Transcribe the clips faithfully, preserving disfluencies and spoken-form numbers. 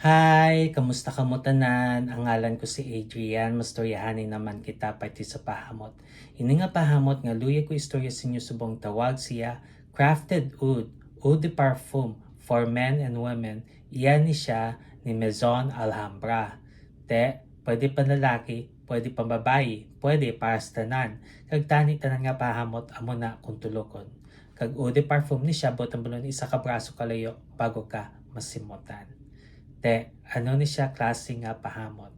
Hi! Kamusta kamo tanan? Ang ngalan ko si Adrian. Mastoryahanay naman kita parte sa pahamot. Ini nga pahamot nga luyag ko istorya sa inyo subong tawag siya Crafted Oud, Eau de Parfum for men and women. Iya ni siya ni Maison Alhambra. Te, pwede panlalaki, pwede pambabayi, pwede para sa tanan. Kag tani tanan nga pahamot amo na kung tulokon. Kag Eau de Parfum ni siya, buot ang balon isa ka braso kalayo bago ka masimutan. Te, ano ni siya klase nga pahamot?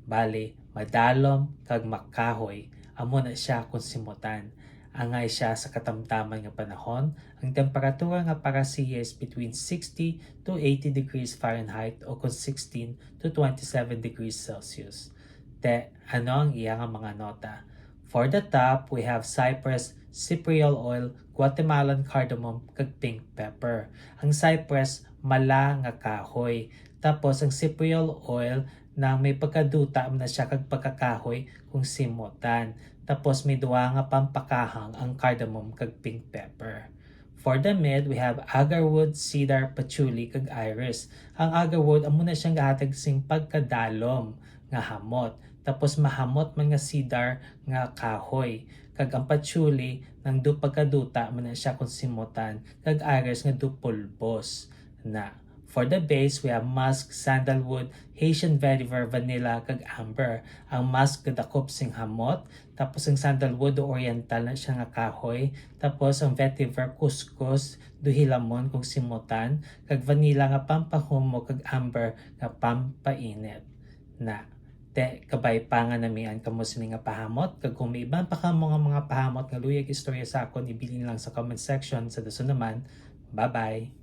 Bali, madalom kag makahoy, amo na siya kung simutan. Angay siya sa katamtaman nga panahon, ang temperatura nga para siya is between sixty to eighty degrees Fahrenheit o kung sixteen to twenty-seven degrees Celsius. Te, ano ang iya nga mga nota? For the top, we have cypress, cypriol oil, Guatemalan cardamom, kag pink pepper. Ang cypress, mala nga kahoy. Tapos ang cypriol oil na may pagkaduta man na siya kag pagkakahoy kung simutan. Tapos may duha nga pampakahang ang cardamom kag pink pepper. For the mid, we have agarwood, cedar, patchouli, kag iris. Ang agarwood, amo na siyang gahatag sing pagkadalom nga hamot. Tapos mahamot man nga cedar nga kahoy. Kag ang patchouli, nang do pagkaduta man na siya kung simutan. Kag iris nga do pulbos na. For the base, we have musk, sandalwood, Haitian vetiver, vanilla, kag amber. Ang musk gadakop sing hamot, tapos ang sandalwood do oriental na siya nga kahoy, tapos ang vetiver kuskus do hilamon kung simutan, kag vanilla nga pampahumok, kag amber nga pampainit na. Te, kabay pa nga namian kamo sini nga pahamot, kag kung may iban pa kamo nga mga pahamot nga luyag istorya sa akon, ibilin lang sa comment section. Sa dason naman, bye-bye!